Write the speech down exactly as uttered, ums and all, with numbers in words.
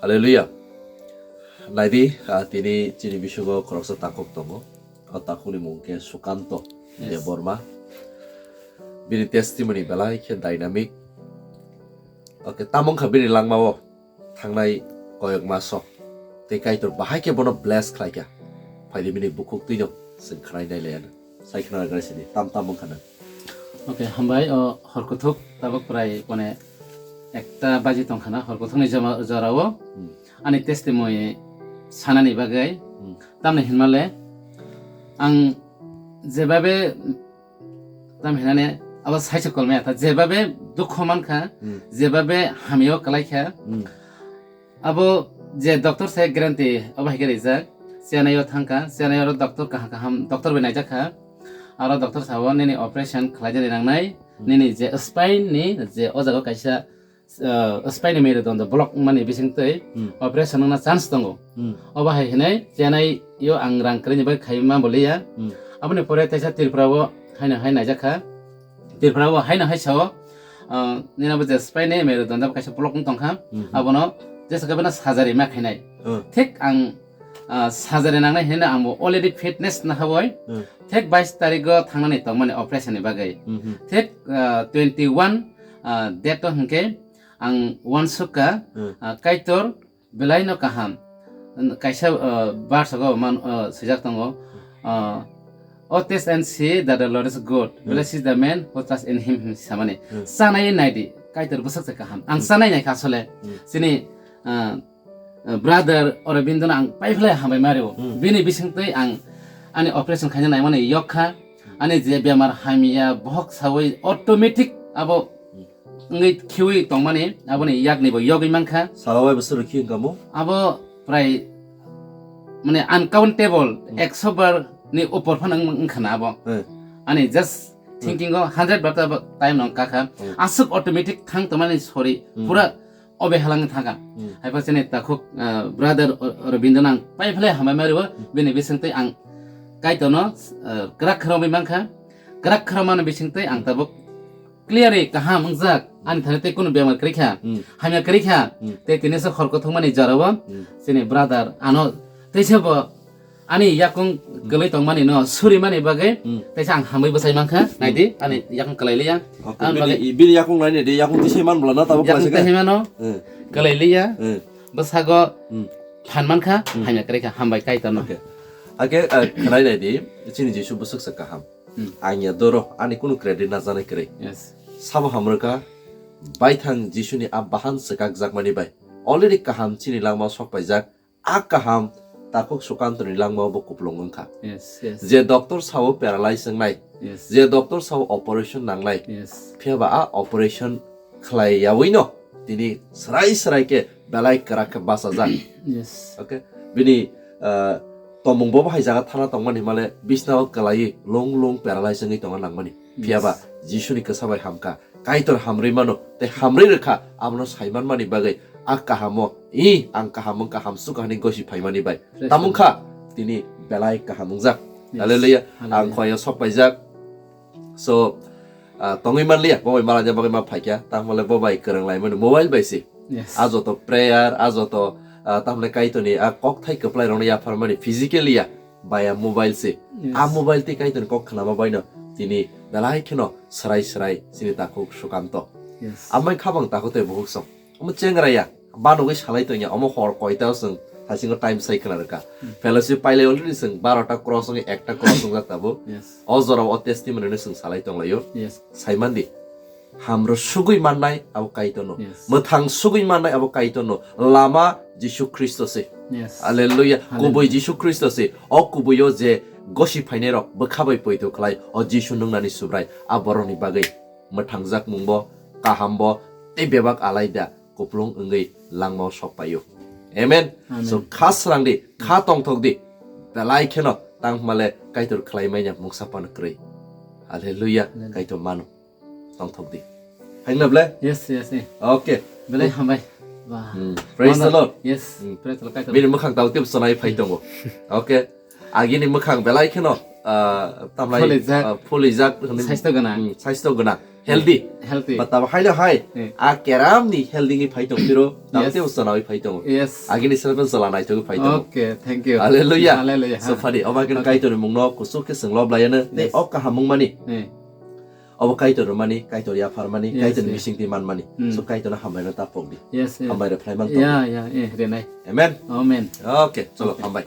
Hallelujah. Naidi, ah, tini chini bisingo khoroksa takhuk tongo. O takhukni mung khe Sukanto Yes. Debbarma. Bini testimony belai khe dynamic. Oke, tamo wngkha bini langmao thangnai koyok maso. Tei Kaitor bahai khe bono bless khlaikha. Phaidi bini bukhuk twino chwng khwnai nai laiya. Sai khna gari sini tam tam wngkha na. Oke, hambai, o hor kuthuk tabuk prai kone ekta baji tongkha na, hor kuthukni joma-, jorao Hmm. ani testimony sanani bagwi Hmm. tamni hinmale ang jebabe tam hinane abo saisa kolmaya ta jebabe dukho mankha, Hmm. jebabe hamyo kalaikha. Hmm. Abo je doctor se guarantee abo hai khe rijak, Chennai o thangkha, Chennai oro doctor kaham kaham doctor bai naijakha. Aro doctor sao nini operation khlaijani nangnai, Hmm. nini je spine ni je o jaga kaisa, uh, spine ni merudondo block wngmani bisingtwi Hmm. operation wngna chance tongo. Hmm. Obo hai hinai Chennai o ang rang kwrwini bai khaima boliya. Hmm. Aboni pore teisa Tripura o haino hai naijakha. Tripura o haino hai sao, uh, nini abo je spine ni merudondo kaisa block wng tongkha. Hmm. Abono jesa khe bana surgery ma khainai. Hmm. Thik ang, uh, surgery nangnai hinai ang bo already fitness na haboi. Hmm. Thik bais tarik o thangnani tongmani operation ni bagwi. Hmm. Thik, uh, twenty one, uh, date o hinkhe ang uansukha, Hmm. ah, Kaitor belaino kaham. Kaisa, ah, verse o man, ah, swijak tongo, ah, "O taste and see that the Lord is good. Hmm. Blessed is the man who trusts in him," hinwi samani. Hmm. Chanai naidi, Kaitor bwswk se kaham. Ang Hmm. chanai naikha asole. Hmm. Chini, ah, ah, brother Aurobindo no ang paiphlai hambai mario. Hmm. Bini bisingtwi ang ani operation khaina naimani yok kha. Ani je bemar hamya bohok sawi automatic abo Hmm. wngwi khiwi tongmani, aboni yakni bo yogwi mankha. Salo bai bwswk rwkhi wngkha mo? Abo prai, mane, uncountable, Hmm. ekso bar ni upor phano wng-, wngkha na abo. Hmm. Ani just Hmm. thinking o hundred bar ta bo time no kakha. Hmm. Aswk automatic thang tongmani sori, Hmm. pura obe halangwi thangkha. Hmm. Haiphano chini takhuk, ah, brother O-, Aurobindo no ang paiphlai hambai mario, Hmm. bini bisingtwi ang Kaitorno, ah, kwrak khoroknwi mankha. Kwrak khorokmani bisingtwi ang tabuk clearly kaham wngjak, ani thani tei kunu bemar kwrwi kha, Hmm. hamya kwrwi kha, Hmm. tei tini se hor kuthukmani jorao Hmm. chini brother ano teisa bo ani yakung Hmm. kwlwi tongmani no surimani bagwi Hmm. teisa ang hamwi bwsai mankha, naidi Hmm. ani yakung kwlai liya. Okay, Ang bini, bagwi bini yakung naini di yakung tisai man bwla na tabuk yakung kaisa khe? Tei himano Hmm. kwlai liya, Hmm. bwsago Hmm. phan mankha, Hmm. hamya kwrwi kha, hambai Kaitorno. Okay. Ake, uh, khwnai nai di, chini Jisu bwswk se kaham. Hmm. Ang ya doro, ani kunu credit na janai kwrwi. Yes. Sabo hamrwkha, baithang Jisuni a bahan swkakjakmani bai. Already kaham chini langmao sok paijak, a kaham takhuk Sukantoni langmao bo kuplung wngkha. Yes, yes. Je doctor sao paralyze wngnai, Yes. je doctor sao operation nangnai, Yes. phiya ba a operation khlai yaui no tini srai srai khe belai kwrak khe bachajak. Yes. Okay? Bini, uh, tomung bo bahai jaga thana tongmani himale bisnao kwlaiwi lung lung paralyze wngwi tongna nangmani. Phiya ba Yes. Jisuni kwsa bai hamkha. Kaitor hamrwi mano, tei hamrwi rwkha, abono saimanmani bagwi a kahamo, i, ang kaham wngkha, hamsuk kahani gosi phaimani bai. Praise Tamung the kha, tini belai kaham wngjak. Yes. Hallelujah. Ang Hallelujah. Khoyo sok paijak. So, ah, tongwi manliya, bo bai malanya bagwi ma phaikya, tamole bo bai kwrwng laimani mobile bai se. Yes. A joto prayer, a joto, ah, tamle Kaitorni a kokthai kwplai rokno yapharmani physically ya, baya mobile se. Yes. A mobile tei Kaitorni kok khnama baino tini belai kheno srai srai chini takhuk Sukanto. Yes. Amai khabang takhuk tei bukhuk song. Omo chengra ya, banogwi salai tongya, omo hor koita o chwng hasingo time sai khna rwkha. Hmm. Fellowship pailai already chwng barota cross wngwi ekta cross wngjak tabuk. Yes. O jorao o testimony no chwng salai tonglaio. Yes. Saimandi. Hamro sugwi mannai abo Kaitorno. Yes. Mwthang sugwi mannai abo Kaitorno. Lama Jisu Khristo se. Yes. Hallelujah. Hallelujah. Kubui Jisu Khristo se. O kubuio je gosi phainai rok bwkha bai poito khlai o Jisu nungnani Subrai a borokni bagwi mwthangjak mungbo, kahambo tei bebak alaida kuplung wngwi langmao sok paio. Amen. Amen. So kha srang di, kha tongthok di. Belai kheno tang hwnmale Kaitor khlai manya mungsa phano kwrwi. Hallelujah. Amen. Kaitor mano. Tongthok di. Haino ble? Yes, yes, eh. Okay. Belai hambai. Wah. Hmm. Praise the Lord. Yes. Hmm. Praise the Lord. Kaitor. Bini mwkhang tau tip sonai phai tongo. Okay. Agini mwkhang belai kheno ah, tamlai, Phulijak. Ah, phulijak hwnwi, Saisto gwnang. Hmm, saisto gwnang, healthy. Healthy. Ba tamo haino hai, Hmm. A keram ni healthy ni phai tong phiro, tamo Yes. tei usana oi phai tongo. Yes. Agini self sala nai tong phai tongo. Okay, thank you. Hallelujah. Hallelujah. So phadi, oba kin Okay. Kaitor ni mungno kusuk ke senglo blayana, tei Yes. Ok kaham mung mani. Hmm. Obo Kaitor rwmani, Kaitor yapharmani, Yes, Kaitor ni yes. Bising twi manmani. Hmm. So Kaitor no hambai no ta pok di. Yes, yes. Hambai rw phlai man tong. Ya, ya, eh, renai. Amen. Amen. Okay, cholo, hambai.